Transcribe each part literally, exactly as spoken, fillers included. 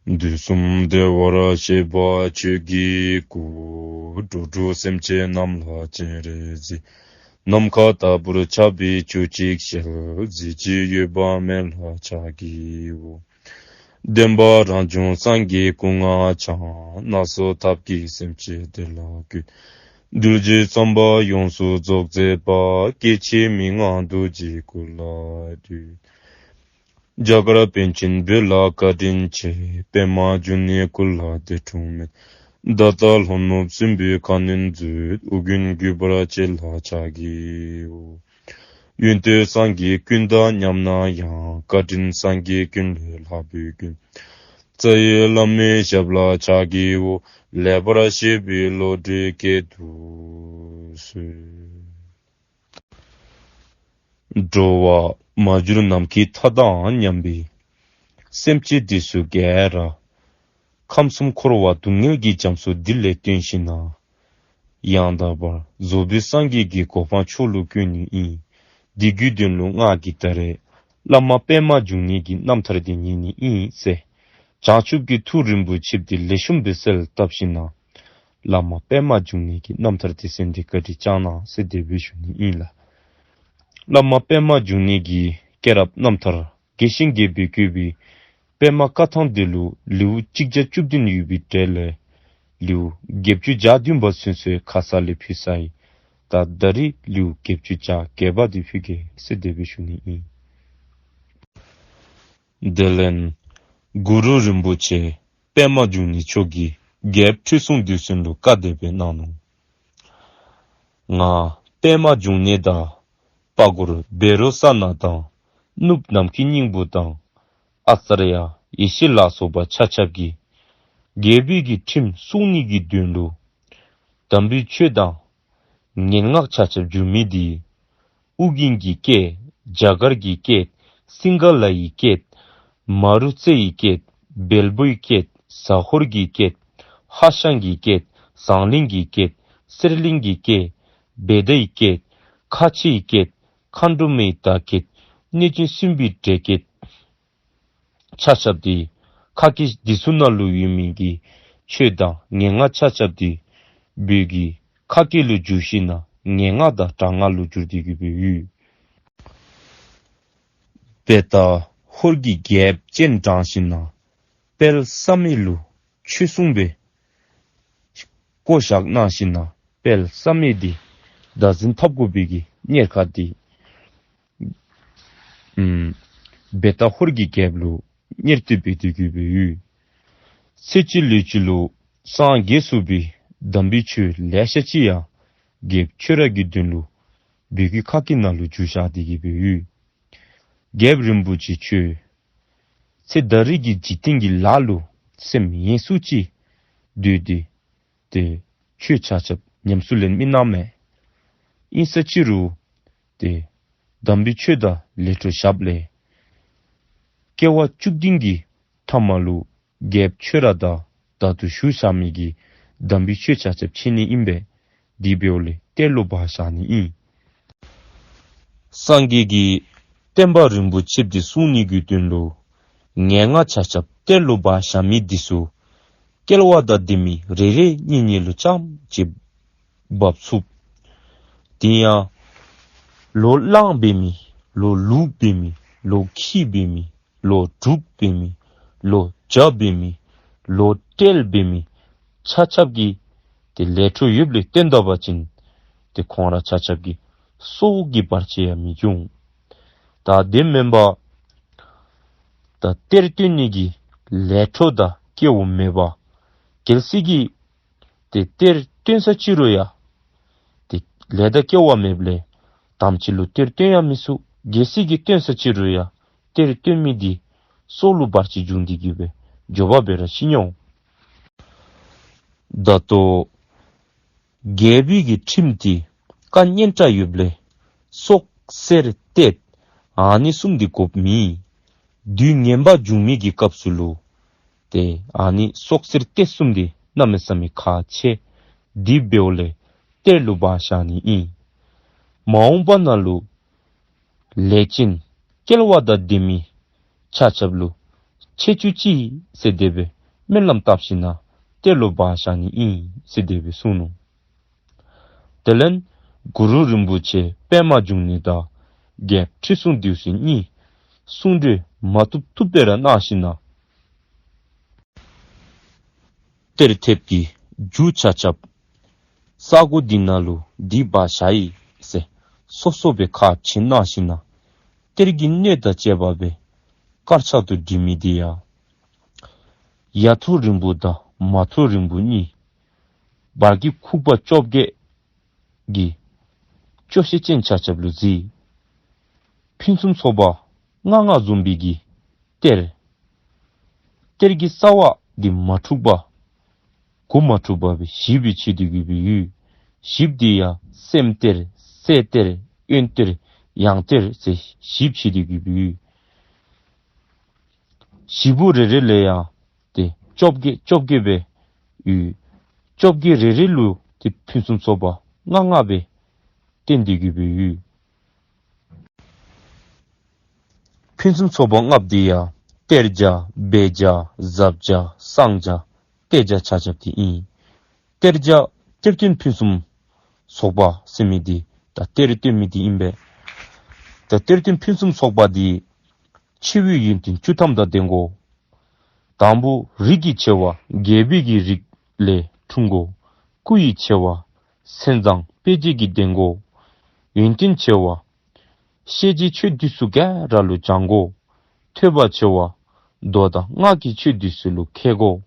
དུས་གསུམ་བདེ་བར་གཤེགས་པ་ཆོས་ཀྱི་སྐུ། འགྲོ་དྲུག་སེམས་ཅན་རྣམས་ལ་སྤྱན་རས་གཟིགས། ནམ་མཁའ་ལྟ་བུར་ཁྱབ་པའི་ཆོས་ཀྱི་ཞལ། གཟི་བརྗིད་གཡོ་བ་མེད་ལ་ཕྱག་བགྱིའོ། བདེན་པ་རང་བྱུང་སངས་རྒྱས་སྐུ་ལྔ་འཆང་། སྣ་ཚོགས་ཐབས་ཀྱིས་སེམས་ཅན་བདེ་ལ་བཀོད། གདུལ་བྱའི་བསམ་པ་ཡོངས་སུ་རྫོགས་མཛད་པ། སྐྱེ་འཆི་མི་མངའ་རྡོ་རྗེའི་སྐུ་ལ་འདུད། རྒྱ་གར་པཎ་ཆེན་བོད་ལ་བཀའ་དྲིན་ཆེ། པདྨ་འབྱུང་གནས་སྐུ་ལ་འདས་འཁྲུངས་མེད། ད་ལྟ་ལྷོ་ནུབ་སྲིན་པོའི་ཁ་གནོན་མཛད། ཨོ་རྒྱན་གུས་པར་བཅས་ལ་ཕྱག་བགྱིའོ། ཡོན་ཏན་སངས་རྒྱས་ཀུན་དང་མཉམ་ན་ཡང་། བཀའ་དྲིན་སངས་རྒྱས་ཀུན་ལས་ལྷག་པའི་མགོན། རྩ་བའི་བླ་མའི་ཞབས་ལ་ཕྱག་བགྱིའོ། ལེགས་པར་བཤད་པའི་བློ་གྲོས་བསྐྱེད་དུ་གསོལ། འགྲོ་བ་མ་གྱུར་ནམ་མཁའི་མཐའ་དང་མཉམ་པའི་སེམས་ཅན་འདི་ཚུ་ག་ར་ཁམས་གསུམ་འཁོར་བ་སྡུག་བསྔལ་གྱི་རྒྱ་མཚོ་འདི་ལས་བཏོན་ཞིནམ་ན་ཡང་དག་པར་རྫོགས་པའི་སངས་རྒྱས་ཀྱི་གོ་འཕང་མཆོག་ལུ་བཀོད་ནི་ཨིན། འདི་གི་དོན་ལུ་ང་གིས་ད་རེས་བླ་མ་པདྨ་འབྱུང་གནས་ཀྱི་རྣམ་ཐར་འདི་ཉན་ནི་ཨིན་ཟེར། བྱང་ཆུབ་ཀྱི་ཐུགས་རིན་པོ་ཆེ་འདི་ལེགས་ཤོམ་སྦེ་གསལ་བཏབ་ཞིནམ་ན་བླ་མ་པདྨ་འབྱུང་གནས་ཀྱི་རྣམ་ཐར་འདི་གསན་ཏེ་བཀའ་དྲིན་བསྐྱང་གནང་ཟེར་དེ་སྦེ་ཞུ་ནི་ཨིན་ལགས། བླ་མ་པདྨ་འབྱུང་གནས་ཀྱི་སྐྱེས་རབས་རྣམ་ཐར་རྒྱས་ཤིང་རྒྱས་པར་བཀོད་པའི་པདྨ་བཀའ་ཐང་འདི་ལུ་ལེའུ་གཅིག་བརྒྱ་བཅུ་བདུན་ཡོད་པའི་གྲས་ལས་ལེའུ་བརྒྱད་ཅུ་གྱ་བདུན་པ་ཚུན་ཚོད་ཁ་ཙ་ལས་ཕུལ་ཚར་ཡི། ད་ད་རིས་ལེའུ་བརྒྱད་ཅུ་གྱ་བརྒྱད་པ་འདི་ཕུལ་གེ་ཟེར་དེ་སྦེ་ཞུ་ནི་ཨིན། དེ་ལས་གུ་རུ་རིན་པོ་ཆེ་པདྨ་འབྱུང་གནས་མཆོག་གིས་རྒྱལཔོ་ཁྲི་སྲོང་ལྡེའུ་བཙན་ལུ་བཀའ་དེ་སྦེ་གནང་ནུག། ང་པདྨ་འབྱུང་གནས་དང་པ་གུར་བཻ་རོ་ཙ་ན་དང་གནུབས་ནམ་མཁའི་སྙིང་པོ་དང་ཨ་ཙརྱ་ཡེ་ཤེས་ལ་སོགས་པ་ཆ་ཁྱབ་ཀྱིས་རྒྱལ་པོའི་གི་ཁྲིམས་སྲུང་ནི་གི་དོན་ལུ་དམ་པའི་ཆོས་དང་ངན་སྔགས་ཆ་ཁྱབ་བསྒྱུར་མི་འདི་ཨོ་རྒྱན་གྱི་སྐད། རྒྱ་གར་གྱི་སྐད། སིང་ག་ལ་ཡི་སྐད། མ་རུ་རྩེ་ཡི་སྐད། བལ་པོའི་སྐད། ཟ་ཧོར་གྱི་སྐད། ཧ་ཤང་གི་སྐད། ཟངས་གླིང་གི་སྐད། གསེར་གླིང་གི་སྐད། བེ་ད་ཡི་སྐད། ཁ་ཆེའི་སྐད། མཁའ་འགྲོ་མའི་བརྡ་སྐད། གནོད་སྦྱིན་སུམ་པའི་སྒྲ་སྐད། ཆ་ཁྱབ་འདི་ཁ་སྐད་འདི་ཚུ་ནང་ལུ་ཡོད་མི་གི་ཆོས་དང་ངན་སྔགས་ཆ་ཁྱབ་འདི་བོད་ཀྱི་ཁ་སྐད་ལུ་བསྒྱུར་ཞིནམ་ན་ངན་སྔགས་དང་དྲག་སྔགས་ལུ་བསྒྱུར་ཏེ་གི་སྦེ་ཡོད། བེ་ད་ཧོར་གྱི་རྒྱལཔོ་སྤྱན་དྲངས་ཞིནམ་ན་དཔལ་བསམ་ཡས་ལུ་ཆོས་གསུངས་སྦེ་བསྐོ་བཞག་གནང་ཞིནམ་ན་དཔལ་བསམ་ཡས་འདི་བདག་འཛིན་འཐབ་དགོ་པའི་གི་གཉེར་ཁ་འདི་ཨམ་བེ་ད་ཧོར་གྱི་རྒྱལཔོ་ལུ་གཉེར་སྟོན་འབད་དེ་གི་སྦེ་ཡོད། ཚེ་གཅིག་ལུས་གཅིག་ལུ་སངས་རྒྱས་ཚུགས་པའི་དམ་པའི་ཆོས་ལེ་ཤ་ཅིག་ཡང་རྒྱལཔོ་ཁྱོད་ར་གི་དོན་ལུ་བོད་ཀྱི་ཁ་སྐད་ནང་ལུ་བསྒྱུར་བཞག་སྟེ་གི་སྦེ་ཡོད། རྒྱལཔོ་རིན་པོ་ཆེ་ཁྱོད་ཚེ་ད་རེས་ཀྱི་འཇིག་རྟེན་གྱི་ལཱ་ལུ་སེམས་ཡེངས་སུ་ཅིག་སྡོད་དེ་ཏེ་ཆོས་ཆ་ཁྱབ་ཉམས་སུ་ལེན་མི་གནང་མས། ཨིན་ས་ཅི་རུང་ཏེ་དམ་པའི་ཆོས་དང་ལས་འཕྲོ་བཞགཔ་ལས་སྐྱེ་བ་བཅུ་བདུན་གྱི་ཐ་མ་ལུ་རྒྱལཔོ་ཁྱོད་ར་དང་ད་ལྟོ་ཞུ་བཞག་མི་གི་དམ་པའི་ཆོས་ཆ་ཁྱབ་འཆད་ནི་ཨིན་པས། དེ་འབདཝ་ལས་གཏེར་ལུ་སྦ་བཞག་ནི་ཨིན། སངས་རྒྱས་ཀྱི་བསྟན་པ་རིན་པོ་ཆེ་འདི་སྲུང་ནི་གི་དོན་ལུ་ངན་སྔགས་ཆ་ཁྱབ་གཏེར་ལུ་སྦ་བཞག་མི་འདི་ཚུ་སྐྱེ་བ་དང་ལྡན་མི་རེ་རེ་གཉིས་གཉིས་ལུ་རྐྱངམ་ཅིག་འབག་ཚུགས། དེ་ཡང་ལོ་གླང་འབད་མི་ལོ་ལུག་འབད་མི་ལོ་ཁྱི་འབད་མི་ལོ་འབྲུག་འབད་མི་ལོ་བྱ་འབད་མི་ལོ་སྤྲེལ་འབད་མི་ཆ་ཁྱབ་ཀྱི་ཏེ་ལས་འཕྲོ་ཡོདཔ་ལས་བརྟེན་ད་པ་ཅིན་ཏེ་ཁོང་ར་ཆ་ཁྱབ་ཀྱི་སྲོག་གི་བར་ཆད་ཡང་མི་འབྱུང་། ད་དེ་མེན་པར་ད་གཏེར་བཏོན་ནི་གི་ལས་འཕྲོ་དང་སྐལཝ་མེད་པར་གལ་སྲིད་ཀྱི་ཏེ་གཏེར་བཏོན་ས་ཅི་རུང་ཡང་ཏེ་ལས་དང་སྐལཝ་མེདཔ་ལས་དམ་ཅིག་ལུ་གཏེར་བཏོན་ཡང་མི་ཚུགས། གལ་སྲིད་ཀྱི་བཏོན་ས་ཅི་རུང་ཡང་གཏེར་བཏོན་མི་འདི་སྲོག་ལུ་བར་ཆད་འབྱུང་སྟེ་གི་སྦེ་མགྱོགས་པ་སྦེ་ར་ཤི་འོང་། ད་ལྟོ་རྒྱལ་པོའི་གི་ཁྲིམས་འདི་བཀའ་སྙན་གྲགས་ཡོདཔ་ལས་སྲོག་གསེར་གཏད་ཨ་ནི་གསུམ་འདི་དགོཔ་མེད། དུས་ངན་པ་འབྱུང་མི་གི་སྐབས་སུ་ལུ་ཏེ་ཨ་ནི་སྲོག་གསེར་གཏད་གསུམ་འདི་གནམ་མེད་ས་མེད་ཁག་ཆེ། དེ་འབདཝ་ལས་གཏེར་ལུ་སྦ་བཞག་ནི་ཨིན། མ་འོངས་པ་ནང་ལུ་ལས་ཅན་སྐྱེ་བ་དང་ལྡན་མི་ཆ་ཁྱབ་ལུ་ ཁྱད་ཆོས་ཅི་ཟེར་དེ་སྦེ་སྨོན་ལམ་བཏབ་ཞིནམ་ལས་གཏེར་ལུ་སྦ་བཞག་ནི་ཨིན་ཟེར་དེ་སྦེ་གསུངས་ནུག། དེ་ལས་གུ་རུ་རིན་པོ་ཆེ་པདྨ་འབྱུང་གནས་དང་རྒྱལཔོ་ཁྲི་སྲོང་ལྡེའུ་བཙན་གཉིས་གསུང་གྲོས་མ་བཏུབ་བཏུབ་སྦེ་ར་གནང་ཞིནམ་ལས་གཏེར་ཐེབས་ཀྱི་རྒྱུ་ཆ་ཁྱབ་ས་གོ་འདི་ནང་ལུ་འདི་སྦ་བཞག་ཡི་ཟེར་སོ་སོ་སྦེ་ཁ་ཕྱེ་གནང་ཞིནམ་ལས་གཏེར་གྱི་སྣོད་དང་བཅས་པ་སྦེ་དཀར་ཆག་ཏུ་བྲིས་མི་འདི་ཡང་ཡ་ཐོག་རིང་པོ་དང་མ་ཐོག་རིང་པོ་གཉིས་བར་གྱི་ཁུག་པ་བཅོ་བརྒྱད་ཀྱི་སྐྱོ་ཤས་ཅན་ཆ་ཁྱབ་ལུ་གཟིགས། ཕུན་སུམ་ཚོགས་པ་ལྔ་ལྔ་འཛོམས་པའི་གི་གཏེར། གཏེར་གྱི་རྩ་བ་འདི་མ་འཁྲུགས་པ་གོ་མ་འཁྲུགས་པ་སྦེ་བཞི་སྦེ་ཕྱེ་སྟེ་གི་སྦེ་ཡོད། བཞི་འདི་ཡང་སེམས་གཏེར་སྲས་གཏེར་དབོན་གཏེར་ཡང་གཏེར་ཟེར་བཞི་ཕྱེ་སྟེ་གི་སྦེ་ཡོད། བཞི་པོ་རེ་རེ་ལུ་ཡང་ཏེ་བཅོ་བརྒྱད་བཅོ་བརྒྱད་སྦེ་ཡོད། བཅོ་བརྒྱད་རེ་རེ་ལུ་ཏེ་ཕུན་སུམ་ཚོགས་པ་ལྔ་ལྔ་སྦེ་བསྟན་ཏེ་གི་སྦེ་ཡོད། ཕུན་སུམ་ཚོགས་པ་ལྔ་པོ་འདི་ཡང་གཏེར་བྱ་སྦས་བྱ་ཟབ་བྱ་གསང་བྱ་གཏད་བྱ་ཆ་ཁྱབ་འདི་ཨིན། གཏེར་བྱ་གཏེར་སྟོན་ཕུན་སུམ་ཚོགས་པ་ཟེར་མི་འདི་ད་གཏེར་སྟོན་མི་འདི་ཨིན་པས། ད་གཏེར་སྟོན་ཕུན་སུམ་ཚོགས་པ་འདི་ཆེ་བའི་ཡོན་ཏན་བཅུ་ཐམ་དང་ལྡན་དགོ། དང་པོ་རིགས་ཀྱི་ཆེ་བ་རྒྱལ་པོའི་གི་རིགས་ལས་འཁྲུངས་དགོ། སྐུ་ཡི་ཆེ་བ་མཚན་བཟང་དཔེ་བྱད་ཀྱིས་ལྡན་དགོ། ཡོན་ཏན་ཆེ་བ་ཤེས་བྱའི་ཆོས་འདི་ཚུ་ག་ར་ལུ་སྦྱང་དགོ། ཐོས་པ་ཆེ་བ་མདོ་དང་སྔགས་ཀྱི་ཆོས་འདི་ཚུ་ལུ་མཁས་དགོ།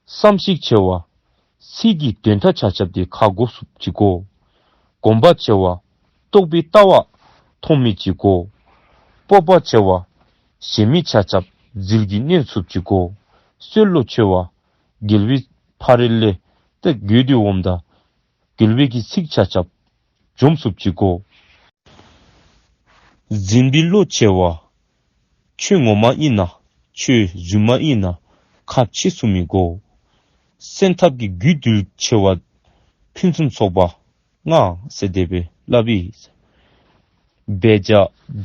བསམ་གཞིག་ཆེ་བ་ཚིག་གི་དོན་དག་ཆ་ཁྱབ་འདི་ཧ་གོ་ཚུགསཔ་ཅིག་དགོ། སྒོམ་པ་ཆེ་བ་རྟོགས་པའི་ལྟ་བ་མཐོང་མི་ཅིག་དགོ། སྤོབས་པ་ཆེ་བ་གཞན་མི་ཆ་ཁྱབ་ཟིལ་གྱིས་གནོན་ཚུགསཔ་ཅིག་དགོ། སྲོལ་ལུ་ཆེ་བ་རྒྱལ་པོའི་ཕ་རོལ་ལས་ཏེ་རྒོལ་ཏེ་འོངམ་ད་རྒྱལ་པོའི་གི་ཚིག་ཆ་ཁྱབ་འཇོམས་ཚུགསཔ་ཅིག་དགོ། འཛིན་པའི་བློ་ཆེ་བ་ཆོས་ངོ་མ་ཨིན་ན་ཆོས་རྫུན་མ་ཨིན་ན་ཁ་ཕྱེ་ཚུགས་མི་དགོ། སེམས་ཐག་གི་རྒྱུད་འདུལ་ཆེ་བ་ཕུན་སུམ་ཚོགས་པ་ལྔ་ཟེར་དེ་སྦེ་སླབ་ཨིན། སྦས་བྱ་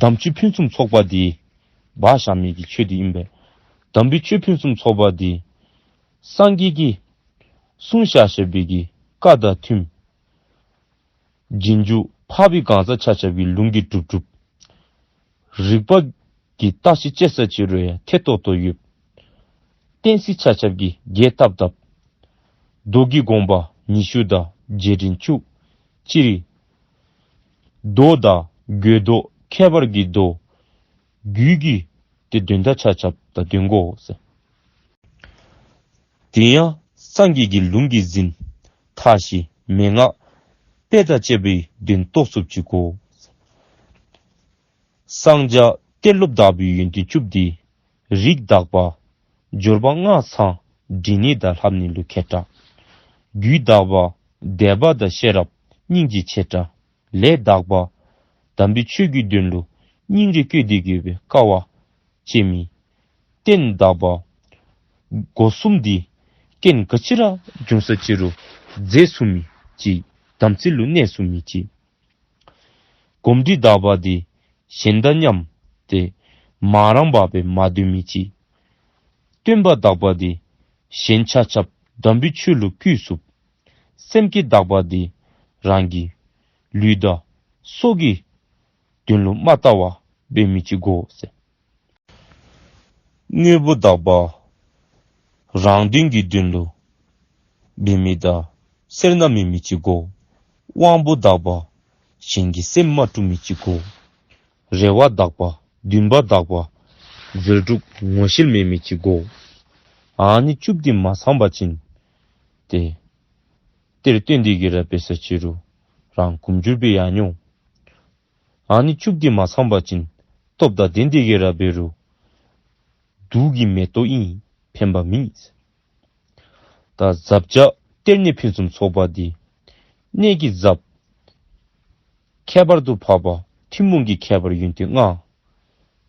དམ་ཆོས་ཕུན་སུམ་ཚོགས་པ་འདི་སྦ་བཞག་མི་གི་ཆོས་འདི་ཨིན་པས། དམ་པའི་ཆོས་ཕུན་སུམ་ཚོགས་པ་འདི་སངས་རྒྱས་ཀྱིས་གསུངས་བཞག་བཞག་པའི་གི་བཀའ་དང་མཐུན། རྗེས་འཇུག་འཕགས་པའི་གང་ཟག་ཆ་ཁྱབ་ཀྱི་ལུང་གིས་གྲུབ་གྲུབ། རིག་པ་གིས་བརྟག་ཞིབ་དཔྱད་ས་ཅི་རུང་ཡང་ཐད་ཏོག་ཏོ་ཡོད། གཏན་ཚིགས་ཆ་ཁྱབ་ཀྱིས་རྒྱས་བཏབ་བཏབ། མདོ་གི་དགོངས་པ་ཉི་ཤུ་དང་རྗེས་དྲན་བཅུ། སྤྱིར་མདོ་དང་དགོས་མདོ་ཁྱད་པར་གྱི་མདོ་རྒྱུད་ཀྱི་ཏེ་དོན་དག་ཆ་ཁྱབ་དང་ལྡན་དགོ་ཟེར། དེ་ཡང་སངས་རྒྱས་ཀྱི་ལུང་གིས་ཟིན། མཐའ་བཞི་མན་ངག་དཔེ་དང་བཅས་པའི་དོན་རྟོགས་ཚུགསཔ་ཅིག་དགོ། གསང་རྒྱ་གཏེར་སློབ་དག་པའི་ཡོན་ཏན་བཅུ་པོ་འདི་རིགས་དག་པ་འབྱོར་པ་ལྔ་ཚང་འབྲི་ནི་དང་ལྷབ་ནི་ལུ་མཁས་དྲགས། རྒྱུད་དག་པ་དད་པ་དང་ཤེས་རབ་སྙིང་རྗེ་ཆེ་དྲགས། ལས་དག་པ་དམ་པའི་ཆོས་ཀྱི་དོན་ལུ་སྙིང་རེ་བསྐྱེད་དེ་གི་སྦེ་དཀའ་བ་སྤྱད་མི། རྟེན་དག་པ་སྒོ་གསུམ་འདི་རྐྱེན་ག་ཅི་ར་བྱུང་ས་ཅི་རུང་མཛད་ཚུགས་མི་ཅིག། དམ་ཚིག་ལུ་གནས་ཚུགས་མི་ཅིག། གོམས་འདྲིས་དག་པ་འདི་གཞན་དང་མཉམ་སྟེ་མ་རངས་པར་སྦེ་མ་སྡོད་མི་ཅིག། བསྟན་པ་དག་པ་འདི་གཞན་ཆ་ཁྱབ་དམ་པའི་ཆོས་ལུ་བསྐུལ་ཚུགསཔ། སེམས་བསྐྱེད་དག་པ་འདི་རང་གི་ལུས་དང་སྲོག་གི་དོན་ལུ་མ་བལྟ་བར་འབད་མི་ཅིག་དགོ་ཟེར། དངོས་པོ་དག་པ་རང་དོན་གྱི་དོན་ལུ་འབད་མི་དང་སེར་སྣ་མེད་མི་ཅིག་དགོ། དབང་པོ་དག་པ་གཞན་གྱི་སེམས་མ་དཀྲུགས་མི་ཅིག་དགོ། རེ་བ་དག་པ་འདུན་པ་དག་པ་རྫུ་འཕྲུལ་ངོ་ཤེས་མེད་མི་ཅིག་དགོ། ཨ་ནི་བཅུ་པོ་འདི་མ་ཚང་པ་ཅིན་ཏེ་གཏེར་བཏོན་ཏེ་གི་ར་འབད་ས་ཅི་རུང་རང་གོམ་འགྱུར་སྦེ་ཡར་འགྱོ། ཨ་ནི་བཅུ་པོ་འདི་མ་ཚང་པ་ཅིན་སྟོབས་དང་ལྡན་ཏེ་གི་ར་འབད་རུང་དུག་གི་མེ་ཏོག་ཨིན། ཕན་པ་མེད། ད་ཟབ་བྱ་གཏེར་སྣོད་ཕུན་སུམ་ཚོགས་པ་འདི་སྣོད་ཀྱི་ཟབ། ཁྱད་པར་དུ་འཕགས་པ་ཐུན་མོང་གི་ཁྱད་པར་ཡོན་ཏན་ལྔ།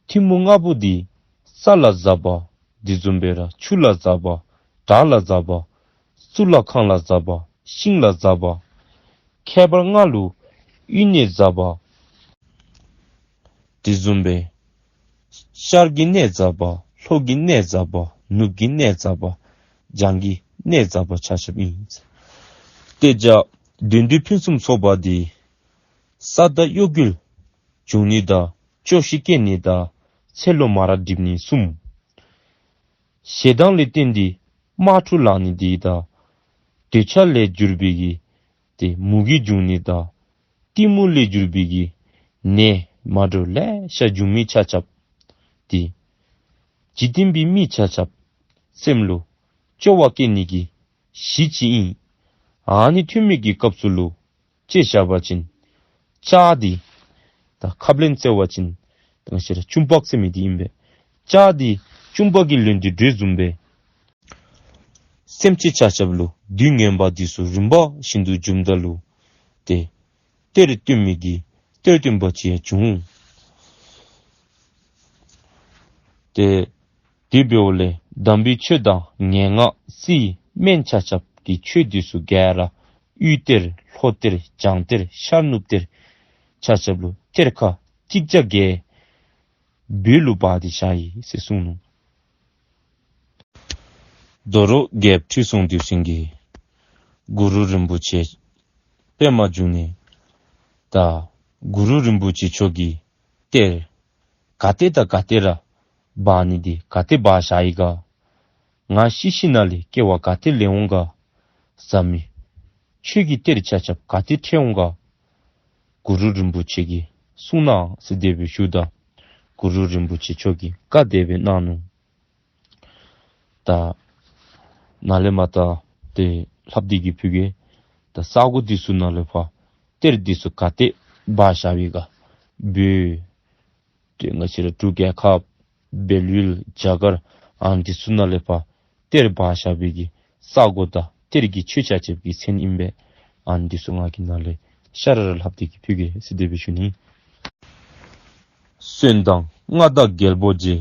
ཐུན་མོང་ལྔ་པོ་འདི་ས་ལ་ཟབ་པ། དེ་བཟུམ་སྦེ་ར་ཆུ་ལ་ཟབ་པ། བྲག་ལ་ཟབ་པ། གཙུག་ལག་ཁང་ལ་ཟབ་པ། ཤིང་ལ་ཟབ་པ། ཁྱད་པར་ལྔ་ལུ་དབུས་གནས་ཟབ་པ། དེ་བཟུམ་སྦེ་ཤར་གྱི་གནས་ཟབ་པ། ལྷོ་གི་གནས་ཟབ་པ། ནུབ་ཀྱི་གནས་ཟབ་པ། བྱང་གི་གནས་ཟབ་པ་ཆ་ཁྱབ་ཨིན། ཏེ་བྱ་དོན་འདུས་ཕུན་སུམ་ཚོགས་པ་འདི་ས་དང་གཡོ་འགུལ་འབྱུང་ནི་དང་། སྐྱོ་ཤས་སྐྱེ་ནི་དང་། ཚེ་ལོ་མ་ར་འགྲིབ་ནི་གསུམ། ཞེ་སྡང་ལས་བརྟེན་ཏེ་དམག་འཁྲུག་ལང་ནི་འདི་དང་། འདོད་ཆགས་ལས་གྱུར་པའི་གི་ཏེ་མུ་གེ་འབྱུང་ནི་དང་། གཏི་མུག་ལས་གྱུར་པའི་གི་ནད་མ་འདྲཝ་ལེ་ཤ་འབྱུང་མི་ཆ་ཁྱབ་འདི་འཇིག་རྟེན་པའི་མི་ཆ་ཁྱབ་སེམས་ལུ་སྐྱོ་བ་སྐྱེ་ནི་གི་གཞི་ཅིག་ཨིན། ཨ་ནི་ཐོན་མི་གི་སྐབས་སུ་ལུ་དཔྱེ་བཞག་པ་ཅིན་ལྕགས་འདི་ད་ཁབ་ལེན་ཟེར་བ་ཅིན་ད་ང་བཅས་ར་ཅུང་པག་ཟེར་མི་འདི་ཨིན་པས། ལྕགས་འདི་ཅུང་པག་གིས་ལེན་ཏེ་འདྲོག་བཟུམ་སྦེ་སེམས་ཅན་ཆ་ཁྱབ་ལུ་སྡུག་བསྔལ་བ་འདི་ཚུ་རིམ་པ་བཞིན་དུ་འབྱུངམ་ད་ལུ་ཏེ་གཏེར་བཏོན་མི་གི་གཏེར་སྟོན་པ་ཅིག་ཡང་བྱུང་། ཏེ་དེ་འབདཝ་ལས་དམ་པའི་ཆོས་དང་ངན་སྔགས་སྲིད་སྨན་ཆ་ཁྱབ་ཀྱི་ཆོས་འདི་ཚུ་ག་ར་དབུས་གཏེར་ལྷོ་གཏེར་བྱང་གཏེར་ཤར་ནུབ་གཏེར་ཆ་ཁྱབ་ལུ་གཏེར་ཁ་གཅིག་བརྒྱ་བརྒྱད་བོད་ལུ་སྦ་སྟེ་བཞག་ཡི་ཟེར་གསུངས་ནུག། དོ་རུང་རྒྱལཔོ་ཁྲི་སྲོང་ལྡེའུ་བཙན་གྱིས་གུ་རུ་རིན་པོ་ཆེ་པདྨ་འབྱུང་གནས་དང་གུ་རུ་རིན་པོ་ཆེ་མཆོག་གི་གཏེར་ག་ཏེ་དང་ག་ཏེ་ར་སྦ་ནི་འདི་ག་ཏེ་སྦ་བཞག་ཡི་ག། ང་ཤི་ཞིནམ་ལས་སྐྱེ་བ་ག་ཏེ་ལེན་འོང་ག། ཟབ་མོའི་ཆོས་ཀྱི་གཏེར་ཆ་ཁྱབ་ག་ཏེ་ཁྱེར་འོང་ག། གུ་རུ་རིན་པོ་ཆེ་གིས་གསུང་གནང་ཟེར་དེ་སྦེ་ཞུཝ་ད་གུ་རུ་རིན་པོ་ཆེ་མཆོག་གིས་བཀའ་དེ་སྦེ་གནང་ནུག། ད་ནཱ་ལས་མར་ད་ཏེ་ལྷབ་སྟེ་གི་ཕུལ་གེ། ད་ས་གོ་འདི་ཚུ་ནང་ལས་ཕར་གཏེར་འདི་ཚུ་ག་ཏེ་སྦ་བཞག་པས་ག། བོད་ཏེ་ང་བཅས་ར་འབྲུག་རྒྱལ་ཁབ་བལ་ཡུལ་རྒྱ་གར་ཨ་ནི་འདི་ཚུ་ནང་ལས་ཕར་གཏེར་སྦ་བཞག་པའི་གི་ས་གོ་དང་གཏེར་གྱི་ཆོས་ཆ་ཁྱབ་ཀྱི་མཚན་ཨིན་པས། ཨ་ནི་འདི་ཚུ་ང་གིས་ནཱ་ལས་ཤ་ར་ར་ལྷབ་སྟེ་གི་ཕུལ་གེ་ཟེར་དེ་སྦེ་ཞུ་ནི། གསོན་དང་མངའ་བདག་རྒྱལ་པོ་རྗེ།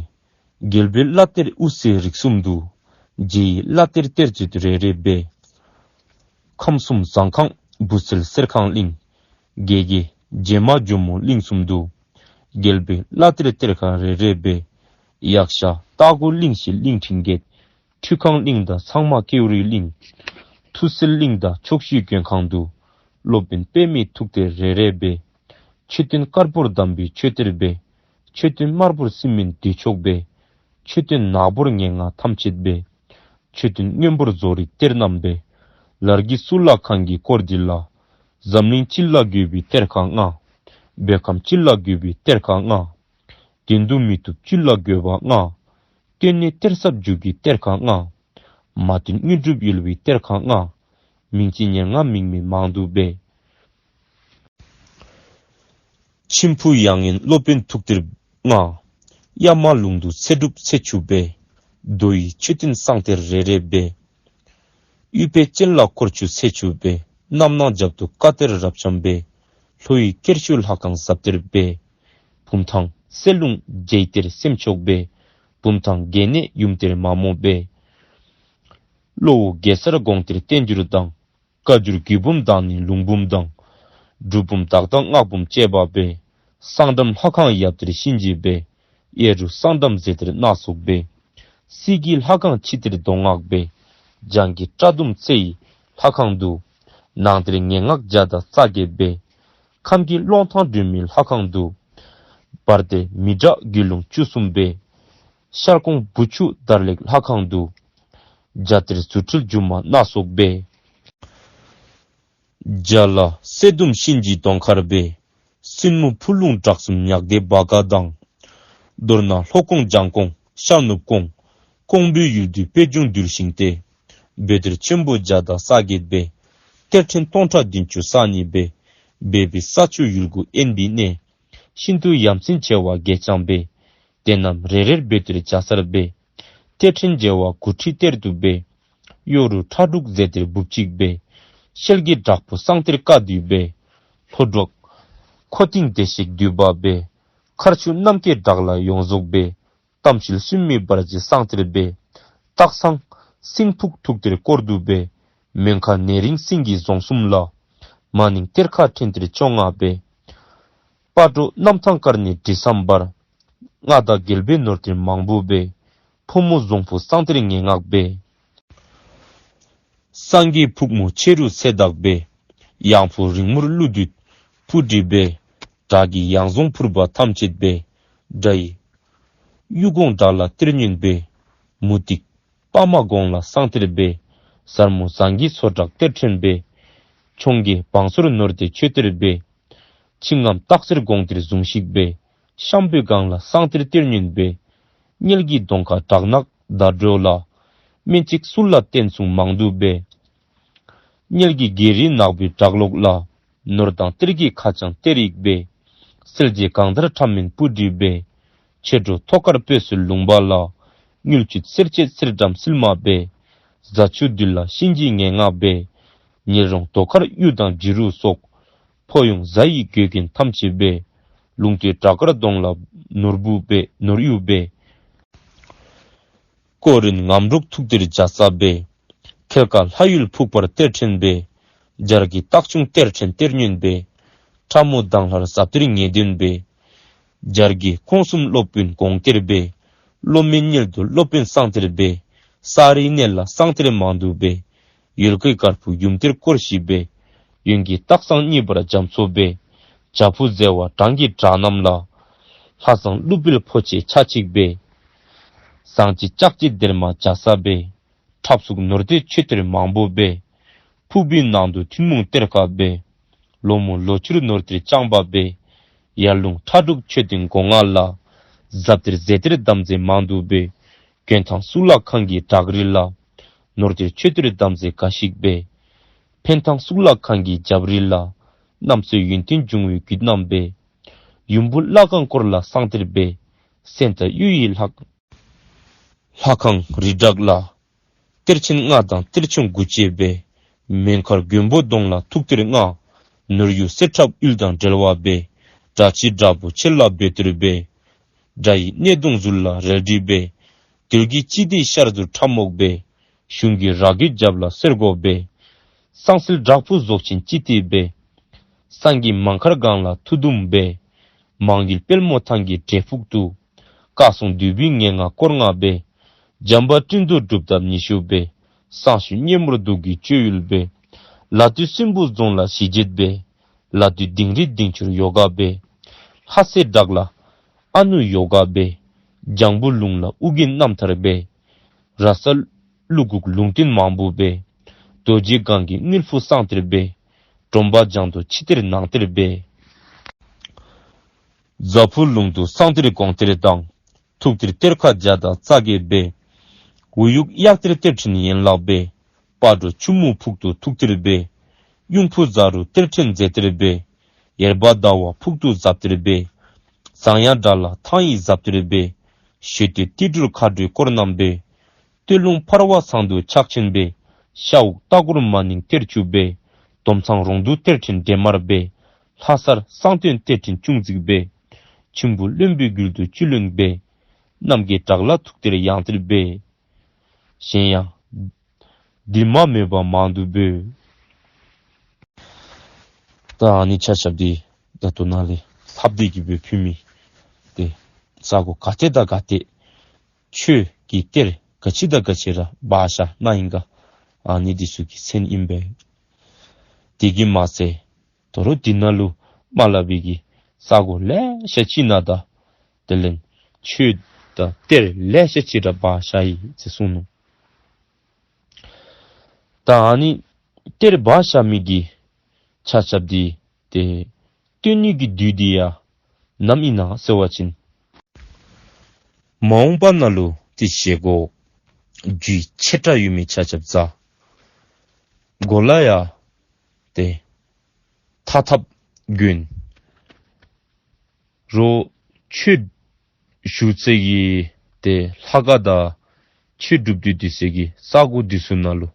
རྒྱལ་པོའི་བླ་གཏེར་དབུ་རྩེ་རིགས་གསུམ་དུ། རྗེ་ཡི་བླ་གཏེར་གཏེར་མཛོད་རེ་རེ་སྦས། ཁམས་གསུམ་ཟངས་ཁང་བུ་སེལ་གསེར་ཁང་གླིང་། དགེ་རྒྱས་རྗེ་མ་ཇོ་མོ་གླིང་གསུམ་དུ། རྒྱལ་པོའི་བླ་གཏེར་གཏེར་ཁ་རེ་རེ་སྦས། ཡཀྴ་སྟག་གུ་གླིང་བཞི་གླིང་ཕྲན་བརྒྱད། ཁྲུས་ཁང་གླིང་དང་ཚང་མ་ཀེའུ་རི་གླིང་། ཐུགས་སྲས་གླིང་དང་ཕྱོགས་བཞིའི་མགོན་ཁང་དུ། སློབ་དཔོན་པདྨའི་ཐུགས་གཏེར་རེ་རེ་སྦས། མཆོད་རྟེན་དཀར་པོར་གདམས་པའི་མཆོད་གཏེར་སྦས། མཆོད་རྟེན་དམར་པོར་སྲིད་སྨན་བདེ་མཆོག་སྦས། མཆོད་རྟེན་ནག་པོར་ངན་སྔགས་ཐམས་ཅད་སྦས། མཆོད་རྟེན་སྔོན་པོར་རྫོགས་རིགས་གཏེར་རྣམས་སྦས། ལར་གྱི་གཙུག་ལག་ཁང་གི་སྐོར་འདི་ལ། འཛམ་གླིང་སྤྱི་ལ་དགོས་པའི་གཏེར་ཁ་ལྔ། བོད་ཁམས་སྤྱི་ལ་དགོས་པའི་གཏེར་ཁ་ལྔ། དོན་དུ་མི་བཏུབ་སྤྱི་ལ་དགོས་པ་ལྔ། བཏོན་ནས་གཏེར་ཟབ་འཇུག་གི་གཏེར་ཁ་ལྔ། མ་བཏོན་དངོས་གྲུབ་ཡོལ་བའི་གཏེར་ཁ་ལྔ། མིང་ཅན་སྙན་ངག་མིང་མེད་མང་དུ་སྦས། མཆིམས་ཕུ་ཡང་ངན་སློབ་དཔོན་ཐུགས་གཏེར་ལྔ། གཡའ་མ་ལུང་དུ་ཚེ་སྒྲུབ་ཚེ་ཆུ་སྦས། རྡོ་ཡི་མཆོད་རྟེན་གསང་གཏེར་རེ་རེ་སྦས། ཡུལ་པའི་སྤྱན་ལ་འཁོར་ཆུ་ཚེ་ཆུ་སྦས། རྣམ་སྣང་རྒྱབ་ཏུ་བཀའ་གཏེར་རབ་འབྱམས་སྦས། ལྷོ་ཡི་སྐྱེར་ཆུ་ལྷ་ཁང་ཟབ་གཏེར་སྦས། བུམ་ཐང་གསེར་ལུང་རྗེ་གཏེར་སེམས་མཆོག་སྦས། བུམ་ཐང་དགེ་གནས་ཡུམ་གཏེར་མ་མོ་སྦས། གློ་བོ་གེ་སར་དགོངས་གཏེར་བསྟན་འགྱུར་དང་། བཀའ་འགྱུར་རྒྱུད་འབུམ་དང་ནི་ལུང་འབུམ་དང་། སྒྲུབ་འབུམ་དག་དང་སྔགས་འབུམ་བཅས་པ་སྦས། གསང་འགྲམ་ལྷ་ཁང་ཡབ་གཏེར་གཤིན་རྗེ་སྦས། གཡས་རུ་གསང་འགྲམ་རྫས་གཏེར་སྣ་ཚོགས་སྦས། སྲིད་ཀྱི་ལྷ་ཁང་ཕྱི་གཏེར་མདོ་སྔགས་སྦས། བྱང་གི་བཀྲ་གདུང་རྩེ་ཡི་ལྷ་ཁང་དུ། ནང་གཏེར་ངན་སྔགས་བརྒྱ་དང་རྩ་བརྒྱད་སྦས། ཁམས་ཀྱི་ཀློང་ཐང་སྒྲོན་མེའི་ལྷ་ཁང་དུ། བར་གཏེར་མི་འདྲ་རྒྱུད་ལུང་བཅུ་གསུམ་སྦས། ཤར་ཀོང་བུ་ཆུ་དར་ལེགས་ལྷ་ཁང་དུ། རྒྱ་གཏེར་རྫུ་འཕྲུལ་སྒྱུ་མ་སྣ་ཚོགས་སྦས། རྒྱ་ལ་གསེར་གདུམ་གཤིན་རྗེའི་གདོང་དཀར་སྦས། སྲིན་མོ་ཕུ་ལུང་བྲག་གསུམ་ཉག་སྡེ་བ་ག་དང་། མདོར་ན་ལྷོ་ཀོང་བྱང་ཀོང་ཤར་ནུབ་ཀོང་། ཀོང་པོའི་ཡུལ་དུ་པད་འབྱུང་གདུལ་ཞིང་སྟེ། བོད་གཏེར་ཆེན་པོ་བརྒྱ་དང་རྩ་བརྒྱད་སྦས། གཏེར་ཕྲན་སྟོང་ཕྲག་བདུན་ཅུ་རྩ་གཉིས་སྦས། སྦས་པའི་ས་ཆུ་ཡུལ་དགུ་དབེན་པའི་གནས། ཤིན་ཏུ་ཡ་མཚན་ཆེ་བ་བརྒྱད་ཀྱང་སྦས། དེ་རྣམས་རེ་རེར་བོད་གཏེར་བརྒྱ་རྩར་སྦས། གཏེར་ཕྲན་བྱེ་བ་དགུ་ཁྲི་གཏེར་དུ་སྦས། གཡོ་རུ་ཁྲ་འབྲུག་རྫས་གཏེར་འབུབ་གཅིག་སྦས། ཤེལ་གྱི་བྲག་ཕུག་གསང་གཏེར་བཀའ་བསྡུས་སྦས། ལྷོ་འབྲོག་མཁོ་ཏིང་བདེ་གཤེགས་འདུས་པ་སྦས། མཁར་ཆུ་རྣམ་རྒྱལ་བྲག་ལ་ཡོངས་རྫོགས་སྦས། གཏམ་ཤུལ་སུན་མི་བར་གྱི་གསང་གཏེར་སྦས། སྟག་ཚང་སྲིན་ཕུག་ཐུགས་གཏེར་སྐོར་དུ་སྦས། མོན་ཁ་ནེ་རིང་སེང་གེ་རྫོང་གསུམ་ལ། མ་ནིང་གཏེར་ཁ་ཕྲན་གཏེར་བཅོ་ལྔ་སྦས། སྤ་གྲོ་གནམ་ཐང་དཀར་ནི་དྲི་བསམ་འབར། མངའ་བདག་རྒྱལ་པོའི་ནོར་གཏེར་མང་པོ་སྦས། ཕོ་མོ་རྫོང་ཕུག་གསང་གཏེར་ངན་སྔགས་སྦེ། སངས་རྒྱས་ཕུག་མོ་ཆེ་རུ་ཚེ་བདག་སྦེ། ཡང་ཕུག་རིང་མོར་ཀླུ་བདུད་སྤུ་གྲི་སྦེ། དགྲ་བགེགས་ཡང་རྫོང་ཕུར་པ་ཐམས་ཅད་སྦེ། དགྲ་ཡི་གཡུ་གོང་བྲག་ལ་གཏེར་བསྙེན་སྦེ། མུ་སྟེགས་པདྨ་དགོངས་ལ་གསང་གཏེར་སྦེ། ཟབ་མོ་ཟངས་ཀྱི་མཚོ་བྲག་གཏེར་ཕྲན་སྦེ། འཕྱོངས་རྒྱས་བང་སོར་ནོར་རྡེ་མཆོད་གཏེར་སྦེ། ཆིངས་རྔམ་སྟག་གཟིག་དགོངས་གཏེར་གཟུངས་ཤིག་སྦེ། ཤམ་བུའི་སྒང་ལ་གསང་གཏེར་གཏེར་བསྙེན་སྦེ། གཉལ་གྱི་གདོང་ཁ་བྲག་ནག་ཟླ་སྒྲོ་ལ། སྨན་རྩིས་གསུར་ལ་རྟེན་གསུམ་མང་དུ་སྦེ། གཉལ་གྱི་བགེགས་རིགས་ནག་པོའི་བྲག་ལོགས་ལ། ནོར་དང་གཏེར་གྱི་ཁ་བྱང་གཏེར་ཡིག་སྦེ། གསལ་བྱེད་གང་ལྟར་ཕྲ་མེན་སྤུ་གྲི་སྦེ། མཆེད་གྲོགས་ཐོག་དཀར་སྤོས་སུ་ལུང་པ་ལ། དངུལ་ཆུ་སེར་བྱེད་གསེར་སྦྲམ་སིལ་མ་སྦེ། རྫ་ཆུ་འདུལ་ལ་གཤིན་རྗེའི་ངན་སྔགས་སྦེ། ཉེ་རོང་རྡོ་དཀར་གཡུ་དང་བྱི་རུ་སོགས། ཕོ་ཡོང་གཟའ་ཡི་གོས་གྱོན་ཐམས་ཅད་སྦེ། ལུང་སྟོད་བྲག་དཀར་གདོང་ལ་ནོར་བུ་སྦེ་ནོར་གཡུ་སྦེ། ཀོ་རིན་ངམ་རོག་ཐུག་གཏེར་བྱ་ས་སྦེ། ཁལ་ཀ་ལྷ་ཡུལ་ཕུག་པར་གཏེར་ཕྲན་སྦེ། སྦྱར་གྱི་སྟག་ཆུང་གཏེར་ཕྲན་གཏེར་བསྙེན་སྦེ། ཁྲ་མོ་དང་ལྷར་ཟབ་གཏེར་ངེས་དོན་སྦེ། སྦྱར་གྱི་ཁོང་གསུམ་སློབ་དཔོན་དགོངས་གཏེར་སྦེ། སློབ་མའི་མཉལ་དུ་སློབ་དཔོན་གསང་གཏེར་སྦེ། ས་རིའི་གནས་ལ་གསང་གཏེར་མང་དུ་སྦེ། ཡུལ་གྱི་དཀར་ཕུག་ཡུམ་གཏེར་སྐོར་བཞི་སྦེ། གཡོན་གྱི་སྟག་ཚང་གཉིས་པར་རྒྱ་མཚོ་སྦེ། བྱག་ཕུག་ཟེ་བ་བྲང་གི་བྲག་རྣམས་ལ། ལྷ་བཟང་ཀླུ་འབུལ་ཕོ་ཆེ་ཆ་གཅིག་སྦེ། ཟངས་ཀྱི་ལྕགས་ཀྱི་སྡེར་མ་བྱ་ས་སྦེ། ཁྲབ་གཟུགས་ནོར་རྡེ་མཆོད་གཏེར་མང་པོ་སྦེ། ཕུག་པའི་ནང་དུ་ཐུན་མོང་གཏེར་ཁ་སྦེ། ལོ་མོ་ལོ་ཕྱུར་ནོར་གཏེར་རྐྱང་པ་སྦེ། ཡར་ལུང་ཁྲ་འབྲུག་མཆོད་རྟེན་སྒོ་ང་ལ། ཟབ་གཏེར་ཟེ་གཏེར་དམ་རྫས་མང་དུ་སྦེ། མགོན་ཐང་གཙུག་ལག་ཁང་གི་བྲག་རི་ལ། ནོར་གཏེར་མཆོད་གཏེར་དམ་རྫས་འགའ་ཞིག་སྦེ། འཕན་ཐང་གཙུག་ལག་ཁང་གི་རྒྱབ་རི་ལ། གནམ་མཚོའི་ཡོན་ཏན་འབྱུང་བའི་རྒྱུད་རྣམས་སྦེ། ཡུམ་བུ་བླ་སྒང་སྐོར་ལ་གསང་གཏེར་སྦེ། སེང་སྟག་གཡུ་ཡི་ལྷ་ལྷ་ཁང་རི་བྲག་ལ། གཏེར་ཆེན་ལྔ་དང་གཏེར་ཆུང་དགུ་བཅས་སྦེ། མོན་མཁར་མགོན་པོ་གདོང་ལ་ཐུག་གཏེར་ལྔ། ནོར་གཡུ་གསེར་ཁྲབ་ཡུལ་དང་འབྲེལ་བ་སྦེ། དགྲ་ཕྱི་དགྲ་བོ་ཆེ་ལ་འབོད་གཏེར་སྦེ། དགྲ་ཡི་སྣེ་གདོང་ཟུར་ལ་རལ་གྲི་སྦེ། དུལ་གྱི་སྤྱི་ཏི་ཤར་དུ་ཁྲབ་རྨོག་སྦེ། གཞུང་གི་རྭ་རྒོད་རྒྱབ་ལ་གསེར་སྒོ་སྦེ། གསང་སྲིད་བྲག་ཕུག་རྫོགས་ཆེན་སྤྱི་ཏི་སྦེ། སངས་རྒྱས་མ་མཁར་སྒང་ལ་ཐུགས་དུམ་སྦེ། མང་ཡུལ་དཔལ་མོ་ཐང་གི་འབྲས་ཕུག་ཏུ། བཀའ་སྲུང་འདུས་པའི་ངན་སྔགས་སྐོར་ལྔ་སྦེ། འཇམ་དཔལ་སྤྲིན་དུ་སྒྲུབ་ཐབས་ཉི་ཤུ་སྦེ། གསང་ཞུས་སྙེ་མོར་གདུགས་ཀྱི་གཅོད་ཡུལ་སྦེ། ལ་སྟོད་སྲིན་པོ་རྫོང་ལ་ཞི་བྱེད་སྦེ། ལ་སྟོད་དིང་རི་དིང་ཆུར་ཡོ་ག་སྦེ། ལྷ་སའི་བྲག་ལ་ཨ་ནུ་ཡོ་ག་སྦེ། ལྗང་བུ་ལུང་ལ་ཨུ་རྒྱན་རྣམ་ཐར་སྦེ། ར་ས་ཀླུ་འགུགས་ལུང་བསྟན་མང་པོ་སྦེ། རྡོ་རྗེ་སྒང་གི་དངུལ་ཕུག་གསང་གཏེར་སྦེ། གྲོང་པ་ལྗང་མདོག་ཕྱི་གཏེར་ནང་གཏེར་སྦེ། རྫ་ཕུག་ལུང་དུ་གསང་གཏེར་དགོངས་གཏེར་དང་། ཐུག་གཏེར་གཏེར་ཁ་བརྒྱ་དང་རྩ་བརྒྱད་སྦེ། འོ་ཡུག་གཡག་གཏེར་གཏེར་ཕྲན་ཡན་ལག་སྦེ། སྤ་གྲོ་ཆུ་མུ་ཕུག་ཏུ་ཐུག་གཏེར་སྦེ། གཡུང་ཕུ་ཛ་རུ་གཏེར་ཕྲན་རྫས་གཏེར་སྦེ། ཡེར་པ་ཟླ་བ་ཕུག་ཏུ་ཟབ་གཏེར་སྦེ། ཟངས་ཡང་དགྲ་ལ་ཐང་ཡིག་ཟབ་གཏེར་སྦེ། ཞོལ་སྟོད་ཏི་སྦྲུལ་ཁ་སྦྲུལ་སྐོར་རྣམས་སྦེ། སྟོད་ལུང་འཕར་བ་ཚང་དུ་ཕྱག་ཆེན་སྦེ། ཤ་འུག་སྟག་གུར་མ་ནིང་གཏེར་ཆུ་སྦེ། དོམ་ཚང་རོང་དུ་གཏེར་ཕྲན་འདྲེ་དམར་སྦེ། ལྷ་སར་གསང་སྟོན་གཏེར་ཕྲན་ཅུང་ཙིག་སྦེ། མཆིམས་ཕུ་བློན་པོའི་རྒྱུད་དུ་བཅུད་ལེན་སྦེ། རྣམ་རྒྱལ་བྲག་ལ་ཐུག་གཏེར་ཡང་གཏེར་སྦེ། གཞན་ཡང་འདི་མ་སྨོས་པ་མང་དུ་སྦེ། ད་ཨ་ནི་ཆ་ཁྱབ་འདི་ད་ལྟོ་ནཱ་ལས་ལྷབ་སྟེ་གི་སྦེ་ཕུལ་མི་འདི་ས་གོ་ག་ཏེ་དང་ག་ཏེ་ཆོས་ཀྱི་གཏེར་ག་ཅི་དང་ག་ཅི་ར་སྦ་བཞག་ནུག་ཨིན་ག། ཨ་ནི་འདི་ཚུ་གི་མཚན་ཨིན་པས། དེ་གིས་མ་ཚད་དོ་རུང་འདི་ནང་ལུ་མ་སླབ་པའི་གི་ས་གོ་ལེ་ཤ་ཅིག་ནང་ད་དེ་ལས་ཆོས་དང་གཏེར་ལེ་ཤ་ཅིག་ར་སྦ་བཞག་ཡི་ཟེར་གསུངས་ནུག། ད་ཨ་ནི་གཏེར་སྦ་བཞག་མི་གི་ཆ་ཁྱབ་འདི་ཏེ་བཏོན་ནི་གི་དུས་འདི་ཡང་ནམ་ཨིན་ན་ཟེར་བ་ཅིན་མ་འོངས་པ་ནང་ལུ་ཏེ་བཞེས་སྒོ་རྒྱུས་ཆེ་དྲགས་ཡོད་མི་ཆ་ཁྱབ་བཟའ་སྒོ་ལ་ཡང་ཏེ་ཐ་ཐབ་གྱོན་རོགས་ཆོས་ཞུ་ཚེ་གི་ཏེ་ལྷ་ཁང་དང་ཆོས་སྒྲུབ་སྡེ་འདི་ཚུ་གི་ས་གོ་འདི་ཚུ་ནང་ལུ་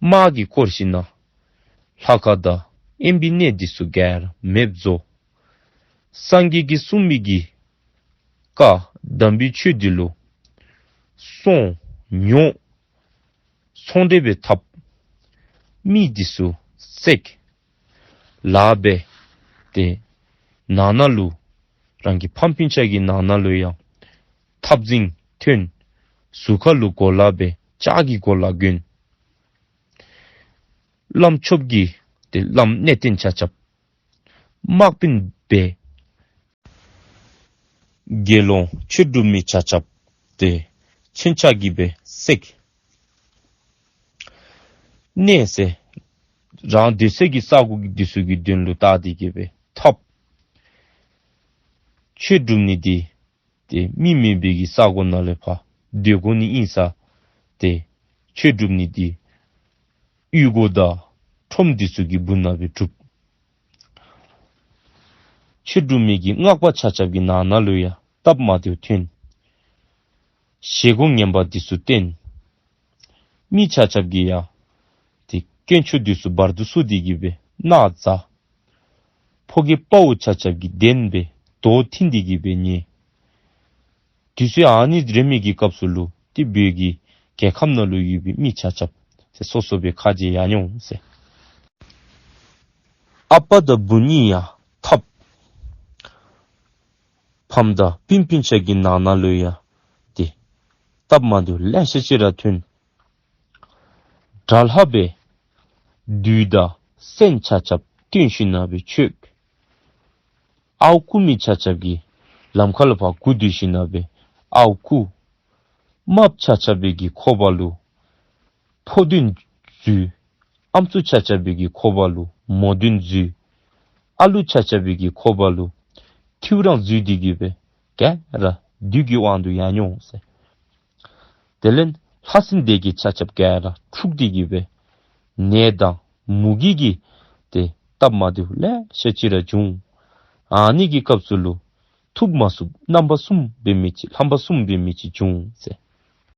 དམག་གིས་བསྐོར་ཞིནམ་ལས་ལྷ་ཁང་དང་དབེན་པའི་གནས་འདི་ཚུ་ག་ར་མེདཔ་བཟོ། སངས་རྒྱས་ཀྱིས་གསུངས་མི་གི་བཀའ་དམ་པའི་ཆོས་འདི་ལུ་སོང་ཉོ་ཚོང་འབྲེལ་སྦེ་འཐབ། མི་འདི་ཚུ་བསད། ལཱ་འབད། ཏེ་ནང་ན་ལུ་རང་གི་ཕམ་སྤུན་ཆ་གི་ནང་ན་ལུ་ཡང་འཐབ་འཛིང་ཐོན། ཟུར་ཁ་ལུ་གོ་ལ་སྦེ་ལྕགས་ཀྱི་གོ་ལ་གྱོན། བླམ་ཆོསཔ་གིས་ཏེ་བླམ་གནས་བརྟན་ཆ་ཁྱབ། དམག་དཔོན་སྦེ་དགེ་སློང་ཆོས་སྒྲུབ་མི་ཆ་ཁྱབ་ཏེ་མཚོན་ཆ་གིས་སྦེ་བསད། གནས་ཟེར་རང་སྡོད་སའི་གི་ས་གོ་འདི་ཚུ་གི་དོན་ལུ་བལྟ་སྟེ་གི་སྦེ་འཐབ། ཆོས་སྒྲུབ་ནི་འདི་ཏེ་མི་མེད་པའི་གི་ས་གོ་ནང་ལས་ཕར་སྡོད་དགོ་ནི་ཨིན་ས། ཏེ་ཆོས་སྒྲུབ་ནི་འདི་གཡུས་སྒོ་དང་ཁྲོམ་འདི་ཚུ་གི་སྦུག་ན་སྦེ་སྒྲུབ། ཆོས་སྒྲུབ་མི་གི་སྔགས་པ་ཆ་ཁྱབ་ཀྱི་ནང་ན་ལུ་ཡང་སྟབས་མ་བདེཝ་ཐོན། བཞེས་སྒོ་ངན་པ་འདི་ཚུ་བསྟན། མི་ཆ་ཁྱབ་ཀྱིས་ཡང་ཏེ་དཀོན་མཆོག་འདི་ཚུ་བར་དུ་གསོལ་ཏེ་གི་སྦེ་སྣ་འཛག། ཕོ་རྒྱས་དཔའ་བོ་ཆ་ཁྱབ་ཀྱིས་གདན་སྦེ་རྡོ་འཐེན་ཏེ་གི་སྦེ་ཉལ། དུས་ཚོད་ཨ་ནི་རེ་མི་གི་སྐབས་སུ་ལུ་ཏེ་བོད་ཀྱི་རྒྱལ་ཁམས་ནང་ལུ་ཡོད་པའི་མི་ཆ་ཁྱབ་ཏེ་སོ་སོ་སྦེ་ཁ་རྗེ་ཡར་འོང་ཟེར། ཨ་པ་དང་བུ་གཉིས་ཡང་འཐབ། ཕམ་དང་སྤུན་སྤུན་ཆ་གི་ནང་ན་ལུ་ཡང་ཏེ་སྟབས་མ་བདེཝ་ལེ་ཤ་ཅིག་ར་ཐོན། དགྲ་ལྷ་སྦེ་བདུད་དང་བཙན་ཆ་ཁྱབ་བཏོན་ཞིན་ན་སྦེ་ཆོས། ཨརཝ་རྐུ་མི་ཆ་ཁྱབ་ཀྱིས་ལམ་ཁ་ལུ་ཕར་སྒུག་སྡོད་ཞིན་ན་སྦེ་ཨརཝ་རྐུ། རྨགཔ་ཆ་ཁྱབ་སྦེ་གི་ཁོག་པ་ལུ་ཕོ་གདོན་འཛུལ། ཨམ་སྲུ་ཆ་ཁྱབ་སྦེ་གི་ཁོག་པ་ལུ་མོ་གདོན་འཛུལ། ཨ་ལུ་ཆ་ཁྱབ་སྦེ་གི་ཁོག་པ་ལུ་ཐེའུ་རང་འཛུལ་ཏེ་གི་སྦེ་ག་ར་བདུད་ཀྱི་དབང་དུ་ཡར་འོང་ཟེར། དེ་ལས་ལྷ་སྲིན་སྡེ་བརྒྱད་ཆ་ཁྱབ་ག་ར་འཁྲུགས་ཏེ་གི་སྦེ་ནད་དང་མུ་གེ་གི་ཏེ་སྟབས་མ་བདེཝ་ལེ་ཤ་ཅིག་ར་བྱུང་། ཨ་ནི་གི་སྐབས་སུ་ལུ་ཐུགས་མ་སུབ་རྣམ་པ་གསུམ་འབད་མི་ཅིག་རྣམ་པ་གསུམ་འབད་མི་ཅིག་བྱུང་ཟེར།